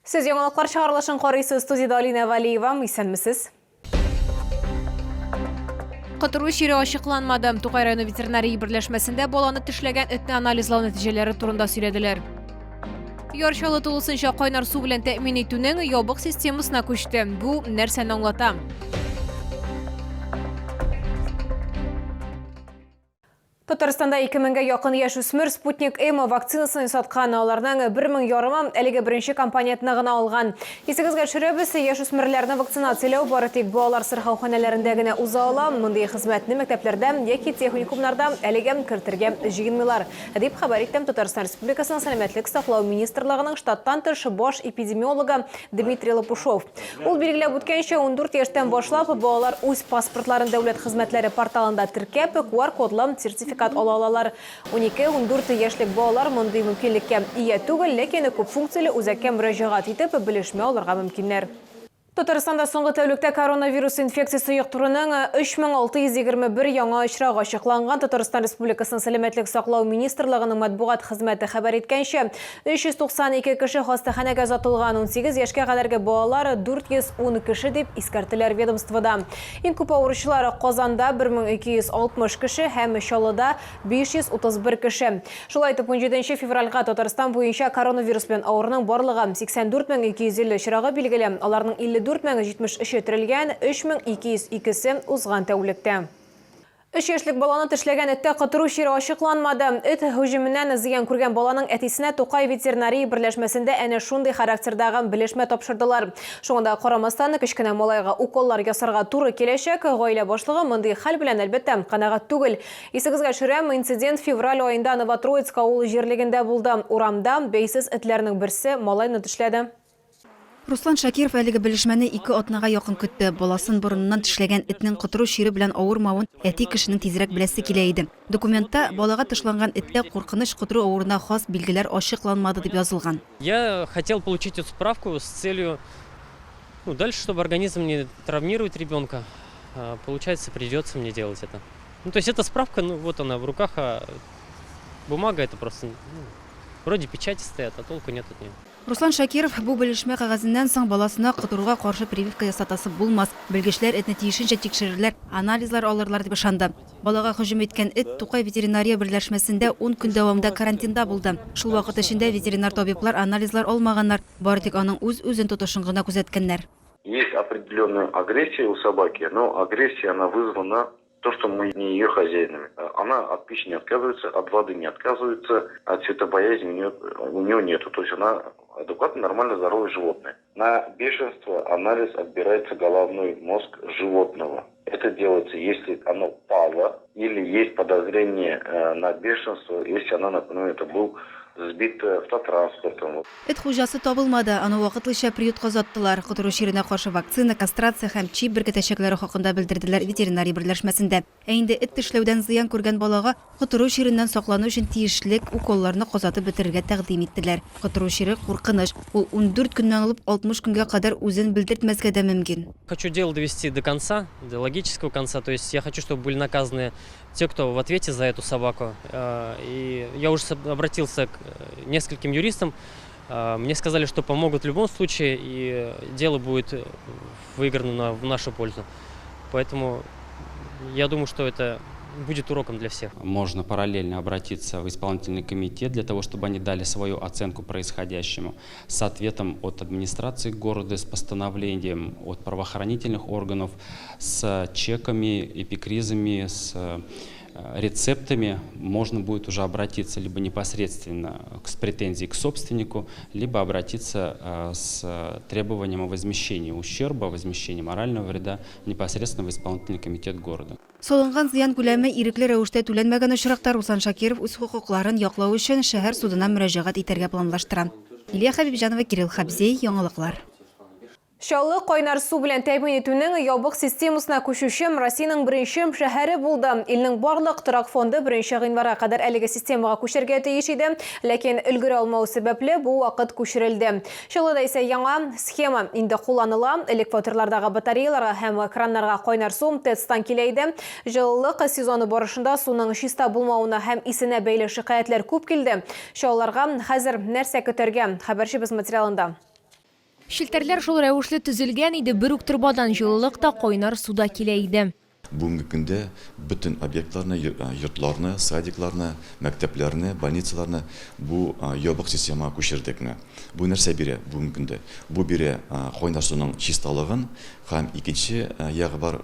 Сез яңалыклар чыгарылышын карыйсыз. Студиядә Алина Валиева. Исәнмесез. Котыру чире ачыкланмады. Тукай районы ветеринария берләшмәсендә баланы тешләгән этне анализлау нәтиҗәләре турында сөйләделәр. Яр Чаллы тулысынча кайнар су белән тәэмин итүнең ябык системасына күчте. Бу нәрсәне аңлата? Татарстанда 2 меңгә якын яшүсмер Спутник М вакцинасын ясаткан. Аларның 1 мең ярымы әлеге беренче компонентны гына алган. Исегезгә төшерәбез, яшүсмерләрне вакцинацияләү бары тик балалар сырхауханәләрендә генә уза ала. Мондый хезмәтне мәктәпләрдә яки техникумнарда әлегә кертергә җыенмыйлар, дип хәбәр итте Татарстан Республикасының Сәламәтлек саклау министрлыгының штаттан тыш баш эпидемиологы Дмитрий Лопушов. Ул билгеләп үткәнчә, 14 яшьтән башлап балалар үз паспортларын дәүләт хезмәтләре порталында теркәп, QR-кодлы сертификат ала алалар. 12-14 яшьлек балалар мондый мөмкинлеккә ия түгел, ләкин күпфункцияле үзәккә мөрәҗәгать итеп, белешмә алырга мөмкиннәр. Татарстанда соңгы тәүлектә коронавирус инфекциясе йоктыруның 3621 яңа очрагы ачыкланган. Татарстан Республикасының Сәламәтлек саклау министрлыгының матбугат хезмәте хәбәр иткәнчә, 392 кеше хастаханәгә озатылган, 18 яшькә кадәрге балалар 410 кеше, дип искәрттеләр ведомствода. Иң күп авыручылар Казанда, 1260 кеше һәм Чаллыда, 531 кеше. Шулай итеп, 17 февральгә Татарстан буенча коронавирус белән авыруның барлыгы 84 250 очрагы билгеле, аларның 54 073-е терелгән, 3202-се узган тәүлектә. Өч яшьлек баланы тешләгән эттә котыру чире ачыкланмады. Эт һөҗүменнән зыян күргән баланың әтисенә Тукай ветеринария берләшмәсендә әнә шундый характердагы белешмә тапшырдылар. Шуңа да карамастан, кечкенә малайга уколлар ясарга туры киләчәк. Гаилә башлыгы мондый хәл белән, әлбәттә, канәгать түгел. Исегезгә төшерәм, инцидент февраль аенда Новотроицк авылы җирлегендә булды. Урамда бәйсез этләрнең берсе малайны тешләде. Руслан Шакиров әлеге белешмәне ике атнага якын көтте. Баласын борыныннан тешләгән этнең котыру чире белән авырмавын әти кешенең тизрәк беләсе килә иде. Документта, балага тышланган эттә куркыныч котыру авыруына хас билгеләр ачыкланмады дип язылган. Я хотел получить эту справку с целью, ну, дальше, чтобы организм не травмировать ребенка, получается, придется мне делать это. Ну, то есть эта справка, ну, вот она в руках, а бумага это просто, ну, вроде печати стоят, а толку нет от нее. Руслан Шакиров бу белешмә кәгазеннән соң баласына котыруга каршы прививка ясатасы булмас, белгечләр этне тиешенчә тикшерерләр, анализлар алырлар дип ышанды. Балага һөҗүм иткән эт Тукай ветеринария берләшмәсендә ун көн дәвамында карантинда булды. Шул вакыт эчендә ветеринар табиблар анализлар алмаганнар, бары тик аның үз-үзен тотышын гына күзәткәннәр. Есть определенная агрессия у собаки, но агрессия она вызвана то, что мы не ее хозяинами. Она от пищи не отказывается, от воды не отказывается, от светобоязни у нее, у нее нету. То есть она адекватно, нормально здоровое животное. На бешенство анализ отбирается головной мозг животного. Это делается, если оно пало или есть подозрение э, на бешенство, если она, например, это был сбит автотранспортом. Эт хуҗасы табылмады, аны вакытлыча приютка озаттылар. Котыру чиренә каршы вакцина, кастрация һәм чип беркетәчәкләре хакында белдерделәр ветеринария берләшмәсендә. Ә инде эт тешләүдән зыян күргән балага котыру чиреннән саклану өчен тиешле уколларны казатып бетерергә тәкъдим иттеләр. Котыру чире куркыныч, ул 14 көннән алып 60 көнгә кадәр үзен белдертмәскә дә мөмкин. Хочу дело довести до конца, до логического конца, то есть я хочу, чтобы были наказаны те, кто в ответе за эту собаку. Э, и я уже обратился к э, нескольким юристам. Э, мне сказали, что помогут в любом случае, и дело будет выиграно в нашу пользу. Поэтому я думаю, что это будет уроком для всех. Можно параллельно обратиться в исполнительный комитет для того, чтобы они дали свою оценку происходящему с ответом от администрации города, с постановлением от правоохранительных органов, с чеками, эпикризами, с э, рецептами можно будет уже обратиться либо непосредственно с претензией к собственнику, либо обратиться э, с требованием о возмещении ущерба, возмещении морального вреда непосредственно в исполнительный комитет города. Салынган зыян күләме ирекле рәвештә түләнмәгән очракта Руслан Шакиров үз хокукларын яклау өчен шәһәр судына мөрәҗәгать итәргә планлаштыра. Лилия Хәбибҗанова, Кирилл Хабзей, Яңалыклар. Чаллы кайнар су белән тәэмин итүнең ябык системасына күчүче Россиянең беренче шәһәре булды. Илнең барлык торак фонды беренче гыйнварга кадәр әлеге системага күчәргә тиеш иде, ләкин өлгерә алмау сәбәпле, бу вакыт күчерелде. Чаллыда исә яңа схема инде кулланыла. Элек фатирлардагы батареяларга һәм краннарга кайнар су ТЭЦтан килә иде. Җылылык сезоны барышында суның чиста булмавына һәм исенә бәйле шикаятьләр күп килде. Чаллыларга хәзер нәрсә көтәргә? Хәбәрчебез материалында. Челтәрләр шул рәвешле төзелгән иде, бер үк торбадан җылылык та, кайнар су да килә иде. Бүгенге көндә бөтен объектларны, йортларны, садикларны, мәктәпләрне, больницаларны бу ябык системага күчердек менә. Бу нәрсә бирә бүгенге көндә? Бу бирә кайнар суның чисталыгын һәм икенче ягы бар,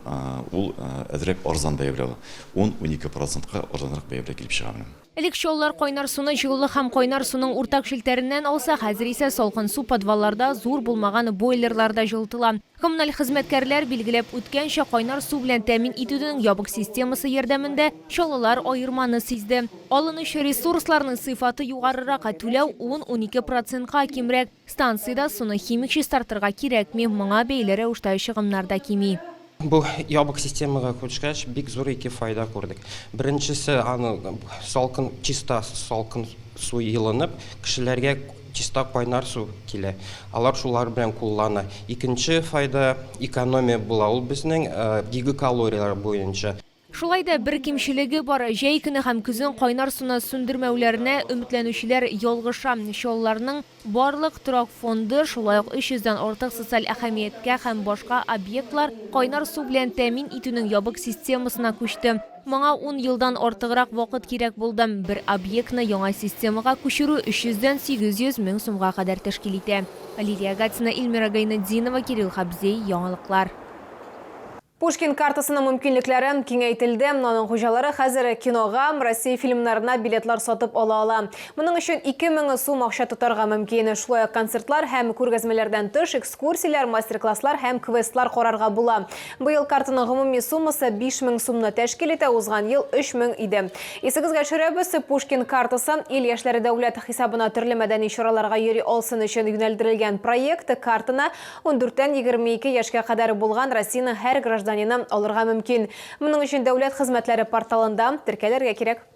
ул әзрәк арзан бәя белән, ун-унике процентка арзанрак бәя белән килеп чыга менә. Элек чаллылар кайнар суны җылылык һәм кайнар суның уртак челтәреннән алса, хәзер исә салкын су подвалларда зур булмаган бойлерларда җылытыла. Коммуналь хезмәткәрләр билгеләп үткәнчә, кайнар су белән тәэмин итүнең ябык системасы ярдәмендә чаллылар аерманы сизде. Алынучы ресурсларның сыйфаты югарырак, ә түләү ун-унике процентка кимрәк. Станциядә суны химик чистартырга кирәкми, моңа бәйле рәвештә чыгымнар да кими. Бу ябык системага күчкәч, бик зур ике файда күрдек. Беренчесе, аны салкын, чиста салкын су йылынып, кешеләргә чиста кайнар су килә. Алар шулар белән куллана. Икенче файда, экономия була ул безнең гигакалорияләр буенча. Шулай да бер кимчелеге бар, җәй көне һәм көзен кайнар суны сүндермәүләренә өметләнүчеләр ялгыша. Чаллыларның барлык торак фонды, шулай ук 300 дән артык социаль әһәмияткә һәм башка объектлар кайнар су белән тәэмин итүнең ябык системасына күчте. Моңа ун елдан артыграк вакыт кирәк булды. Бер объектны яңа системага күчерү 300 дән 800 мең сумга кадәр тәшкил итә. Лилия Гатина, Эльмира Гайнетдинова, Кирилл Хабзей, Яңалыклар. Пушкин картасының мөмкинлекләре киңәйтелде. Аның хуҗалары хәзер кинога, Россия фильмнарына билетлар сатып ала ала. Моның өчен 2000 сум акча тотарга мөмкин. Шулай ук концертлар һәм күргәзмәләрдән тыш экскурсияләр, мастер-класслар һәм квестлар карарга була. Быел картаның гомуми суммасы 5000 сумны тәшкил итә, узган ел 3000 иде. Исегезгә төшерәбез, Пушкин картасы ил яшьләре дәүләт хисабына төрле мәдәни чараларга йөри алсын өчен юнәлдерелгән проект. Картаны Ундүрттән 22 яшькә кадәр булган Россиянең һәр гражданины алырга мөмкин. Моның өчен дәүләт хезмәтләре порталында теркәлергә кирәк.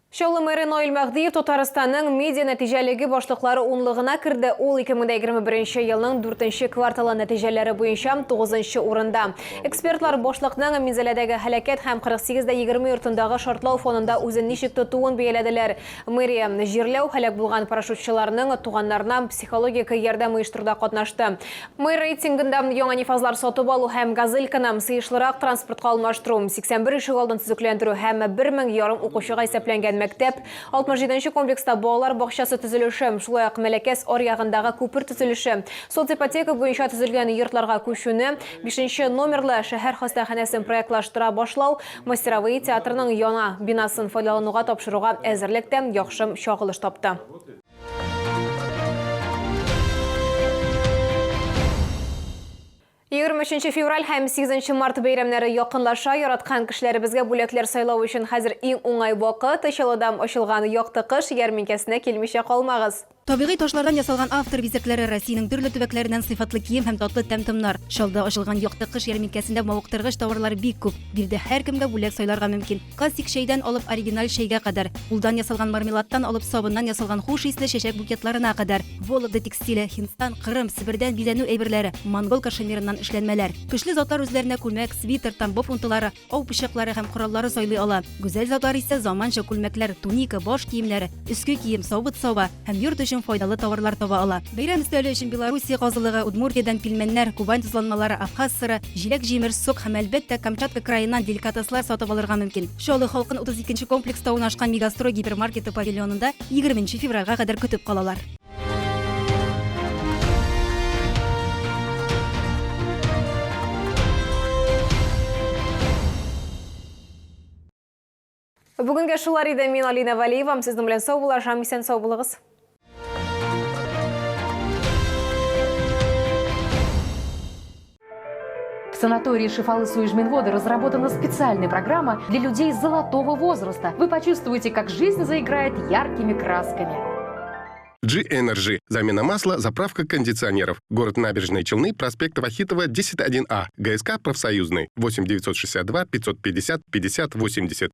Чаллы мэры Наил Мәһдиев Татарстанның медиа нәтиҗәлеге башлыклары унлыгына керде. Ул 2021 елның дүртенче кварталы нәтиҗәләре буенча тугызынчы урында. Экспертлар башлыкның Минзәләдәге һәлакәт һәм 48 дә 20 йортындагы шартлау фонында үзен ничек тотуын бәяләделәр. Мэрия җирләү һәлак булган парашютчыларның туганнарына психологик ярдәм оештыруда катнашты. Мэр рейтингында яңа нефазлар сатып алу һәм газельканы сыешлырак транспортка алмаштыру, 81 ишегалдын төзекләндерү һәм бер мең ярым укучыга исәпләнгән мәктәп, 67 нче комплекста балалар бакчасы төзелеше, шулай ук Мәләкәс аръягындагы күпер төзелеше, соципотека буенча төзелгән йортларга күчүне, бишенче номерлы шәһәр хастаханәсен проектлаштыра башлау, Мастеровые театрының яңа бинасын файдалануга тапшыруга әзерлек тә яхшы чагылыш тапты. 23 февраль һәм 8 март бәйрәмнәре якынлаша. Яраткан кешеләребезгә бүләкләр сайлау өчен хәзер иң уңай вакыт. Чаллыда ачылган Якты кыш ярминкәсенә килмичә калмагыз. Табигый ташлардан ясалган автор бизәкләре, Россиянең төрле төбәкләреннән сыйфатлы кием һәм татлы тәм-томнар. Чаллыда ачылган Якты кыш ярминкәсендә мавыктыргыч товарлар бик күп. Биредә һәркемгә бүләк сайларга мөмкин. Классик чәйдән алып оригиналь чәйгә кадәр. Кулдан ясалган мармеладтан алып сабыннан ясалган хуш исле чәчәк букетларына кадәр. Вологда текстиле, Һиндстан, Кырым, Себердән бизәнү әйберләре, монгол кашемирыннан эшләнмәләр. Көчле затлар үзләренә күлмәк, свитер, Тамбов унтылары, Ау пычаклары һәм кораллары сайлый ала. Гүзәл затлар исә заманча күлмәкләр, туника, баш киемнәре, өске кием, савыт-саба һәм йорт өчен файдалы товарлар таба ала. Бәйрәм өстәле өчен Белоруссия казылыгы, Удмуртиядән пилмәннәр, Кубань тозланмалары, абхаз сыры, җиләк-җимеш, сок һәм, әлбәттә, Камчатка краеннан деликатеслар сатып алырга мөмкин. Чаллы халкын 32 нче комплекста урнашкан Мегастрой гипермаркеты павильонында 20 нче февральгә кадәр көтеп калалар. Бүгенгә шулар иде. Мин Алина Валиева. Сезнең белән сау булашам. Исән сау булыгыз. В санатории Шифалы Суижминводы разработана специальная программа для людей золотого возраста. Вы почувствуете, как жизнь заиграет яркими красками. G-Energy. Замена масла, заправка кондиционеров. Город Набережные Челны, проспект Вахитова, 10.1А. ГСК «Профсоюзный». 8 962 550 50 80.